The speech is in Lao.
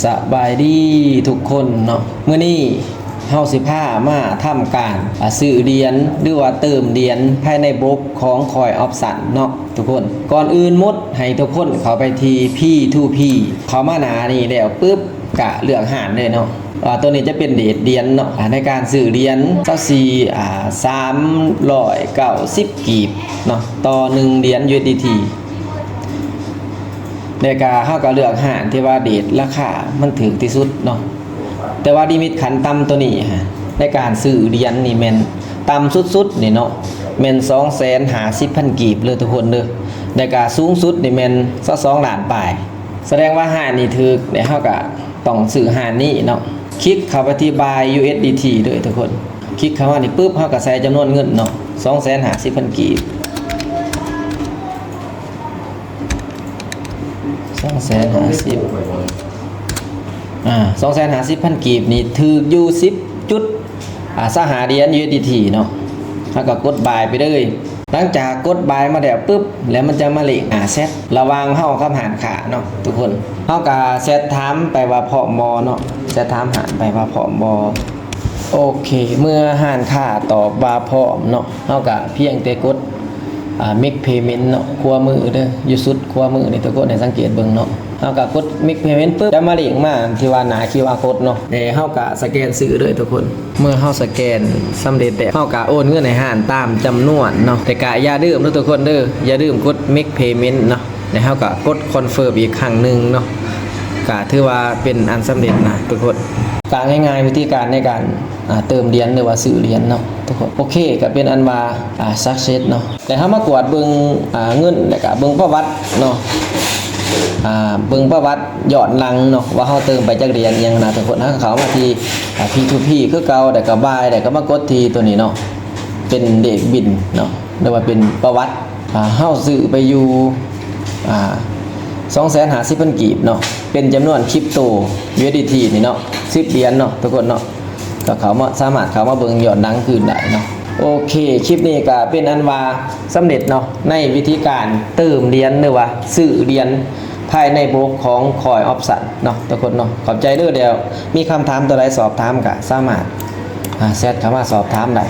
ສະບາຍດີທຸກຄົນເນາະ, ມື້ນີ້ເຮົາຊິພາມາທຳການ ອາ ຊື້ຫຼຽນ ຫຼືວ່າເຕີມຫຼຽນພາຍໃນບົກຂອງ CoinOption ເນາະທຸກຄົນ. ກ່ອນອື່ນໝົດ ໃຫ້ທຸກຄົນເຂົ້າໄປທີ່ ພີທູພີ ເຂົ້າມາໜ້ານີ້ແລ້ວປຶບ ກະເລືອກຮ້ານເລີຍເນາະ. ອາ ໂຕນີ້ຈະເປັນເຣດຫຼຽນເນາະ ອາ ໃນການຊື້ຫຼຽນ ຊາວສີ່ ອາ ສາມຮ້ອຍເກົ້າສິບກີບເນາະ ຕໍ່ໜຶ່ງຫຼຽນ USDT. ແລ້ວກະເຮົາກະເລືອກຮ້ານທີ່ວ່າເຣດລາຄາມັນຖືກທີ່ສຸດເນາະ. ແຕ່ວ່າລິມິດຂັ້ນຕ່ຳໂຕນີ້ ໃນການຊື້ຫຼຽນນີ້ແມ່ນຕ່ຳສຸດໆນີ້ເນາະ ແມ່ນສອງແສນຫ້າສິບພັນກີບເດີທຸກຄົນເດີ. ແລ້ວກະສູງສຸດນີ້ແມ່ນຊາວສອງລ້ານປາຍ. ສະແດງວ່າຮ້ານນີ້ຖືກ ແລ້ວເຮົາກະຕ້ອງຊື້ຮ້ານນີ້ເນາະ. ຄລິກເຂົ້າໄປທີ່ Buy USDT ເດີທຸກຄົນ. ຄລິກເຂົ້າມານີ້ປຶບ ເຮົາກະໃສ່ຈຳນວນເງິນເນາະ ສອງແສນຫ້າສິບພັນກີບ. ສອງແສນຫ້າສິບ ອາ ສອງແສນຫ້າສິບພັນກີບນີ້ຖືກຢູ່ສິບຈຸດ ອາ ຊາວຫ້າຫຼຽນ USDT ເນາະ. ເຮົາກະກົດ Buy ໄປເລີຍ. ຫຼັງຈາກກົດ Buy ມາແລ້ວປຶບ ແລ້ວມັນຈະມາເລກໜ້າແຊັດ ລະຫວ່າງເຮົາກັບຮ້ານຄ້າເນາະທຸກຄົນ. ເຮົາກະແຊັດຖາມໄປວ່າພ້ອມບໍ່ເນາະ, ແຊັດຖາມຮ້ານໄປວ່າພ້ອມບໍ່. ໂອເຄ ເມື່ອຮ້ານຄ້າຕອບວ່າພ້ອມເນາະ ເຮົາກະພຽງແຕ່ກົດ ອາ Make Payment ເນາະ ຂວາມືເດີ ຢູ່ສຸດຂວາມືນີ້ ທຸກຄົນໃຫ້ສັງເກດເບິ່ງເນາະ. ເຮົາກະກົດ Make Payment ປຶບ ຈະມາເລກມາທີ່ວ່າໜ້າ QR Code ເນາະ ແລ້ວເຮົາກະສະແກນຊື້ເດີທຸກຄົນ. ເມື່ອເຮົາສະແກນສຳເລັດແລ້ວ ເຮົາກະໂອນເງິນໃຫ້ຮ້ານຕາມຈຳນວນເນາະ. ແຕ່ກະຢ່າລືມເນາະທຸກຄົນເດີ ຢ່າລືມກົດ Make Payment ເນາະ. ແລ້ວເຮົາກະກົດ Confirm ອີກຄັ້ງໜຶ່ງເນາະ ກະຖືວ່າເປັນອັນສຳເລັດນະທຸກຄົນ. ກະງ່າຍໆ ວິທີການໃນການ ອາ ເຕີມຫຼຽນ ຫຼືວ່າຊື້ຫຼຽນເນາະທຸກຄົນ. ໂອເຄ ກະເປັນອັນວ່າ ອາ Success ເນາະ. ແລ້ວເຮົາມາກວດເບິ່ງ ອາ ເງິນ ແລ້ວກະເບິ່ງປະຫວັດເນາະ ອາ ເບິ່ງປະຫວັດຍ້ອນຫຼັງເນາະ ວ່າເຮົາເຕີມໄປຈັກຫຼຽນອີ່ຫຍັງນະທຸກຄົນ. ເຮົາເຂົ້າມາທີ່ ອາ ພີທູພີ ຄືເກົ່າ ແລ້ວກະ Buy ແລ້ວກະມາກົດທີ່ໂຕນີ້ເນາະ ເປັນເລກບິນເນາະ ຫຼືວ່າເປັນປະຫວັດ ອາ ເຮົາຊື້ໄປຢູ່ ອາ ສອງແສນຫ້າສິບພັນກີບເນາະ ເປັນຈຳນວນຄຣິບໂຕ USDT ນີ້ເນາະ ສິບຫຼຽນເນາະທຸກຄົນເນາະ. ກະເຂົ້າມາ ສາມາດເຂົ້າມາເບິ່ງຍ້ອນຫຼັງຄືນໄດ້ເນາະ. ໂອເຄ ຄລິບນີ້ກະເປັນອັນວ່າສຳເລັດເນາະ ໃນວິທີການເຕີມຫຼຽນ ຫຼືວ່າຊື້ຫຼຽນພາຍໃນບົກຂອງ CoinOption ເນາະທຸກຄົນເນາະ. ຂອບໃຈເດີ ແລ້ວມີຄຳຖາມໂຕໃດສອບຖາມກະສາມາດ ອາ ແຊັດເຂົ້າມາສອບຖາມໄດ້.